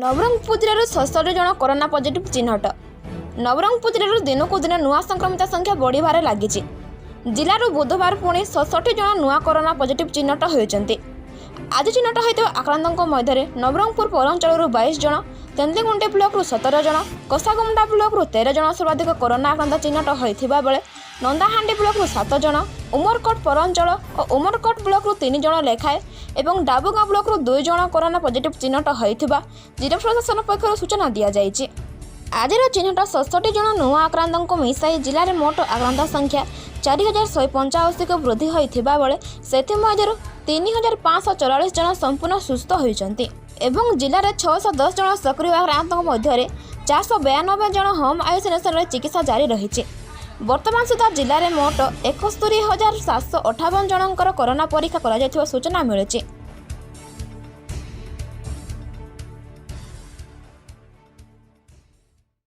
ନବରଙ୍ଗପୁର ଜିଲ୍ଲାରୁ 66 ଜଣ corona positive ଚିହ୍ନଟ। ନବରଙ୍ଗପୁର ଜିଲ୍ଲାରୁ ଦିନକୁ ଦିନ ନୂଆ ସଂକ୍ରମିତ ସଂଖ୍ୟା ବଢ଼ିବାରେ ଲାଗିଛି। ଜିଲ୍ଲାରୁ ବୁଧବାର ପୁଣି 66 ଜଣ ନୂଆ କରୋନା ପଜିଟିଭ୍ ଚିହ୍ନଟ ହୋଇଛନ୍ତି। ଆଜି ଚିହ୍ନଟ ହୋଇଥିବା ଆକ୍ରାନ୍ତଙ୍କ ମଧ୍ୟରେ ନବରଙ୍ଗପୁର ପୌରାଞ୍ଚଳରୁ 22 ଜଣ, ତେନ୍ତୁଳିଖୁଣ୍ଟି ବ୍ଲକରୁ 17 ଜଣ, କୋଷାଗୁମୁଣ୍ଡା ବ୍ଲକରୁ 13 ଜଣ ସର୍ବାଧିକ କରୋନା ଆକ୍ରାନ୍ତ ଚିହ୍ନଟ ହୋଇଥିବା ବେଳେ ନନ୍ଦାହାଣ୍ଡି ବ୍ଲକରୁ 7 ଜଣ, ଉମରକୋଟ ପୌରାଞ୍ଚଳ ଓ ଉମରକୋଟ ବ୍ଲକରୁ 3 ଜଣ ଲେଖାଏଁ ଏବଂ ଡାବୁଗାଁ ବ୍ଲକରୁ 2 ଜଣ କରୋନା ପଜିଟିଭ୍ ଚିହ୍ନଟ ହୋଇଥିବା ଜିଲ୍ଲା ପ୍ରଶାସନ ପକ୍ଷରୁ ସୂଚନା ଦିଆଯାଇଛି। ଆଜିର ଚିହ୍ନଟ 66 ଜଣ ନୂଆ ଆକ୍ରାନ୍ତଙ୍କୁ ମିଶାଇ ଜିଲ୍ଲାରେ ମୋଟ ଆକ୍ରାନ୍ତ ସଂଖ୍ୟା 4185କୁ ବୃଦ୍ଧି ହୋଇଥିବା ବେଳେ ସେଥିମଧ୍ୟରୁ 3544 ଜଣ ସମ୍ପୂର୍ଣ୍ଣ ସୁସ୍ଥ ହୋଇଛନ୍ତି ଏବଂ ଜିଲ୍ଲାରେ 610 ଜଣ ସକ୍ରିୟ ଆକ୍ରାନ୍ତଙ୍କ ମଧ୍ୟରେ 492 ଜଣ ହୋମ୍ ଆଇସୋଲେସନରେ ଚିକିତ୍ସା ଜାରି ରହିଛି। ବର୍ତ୍ତମାନ ସୁଦ୍ଧା ଜିଲ୍ଲାରେ ମୋଟ 71,758 ଜଣଙ୍କର କରୋନା ପରୀକ୍ଷା କରାଯାଇଥିବା ସୂଚନା ମିଳିଛି।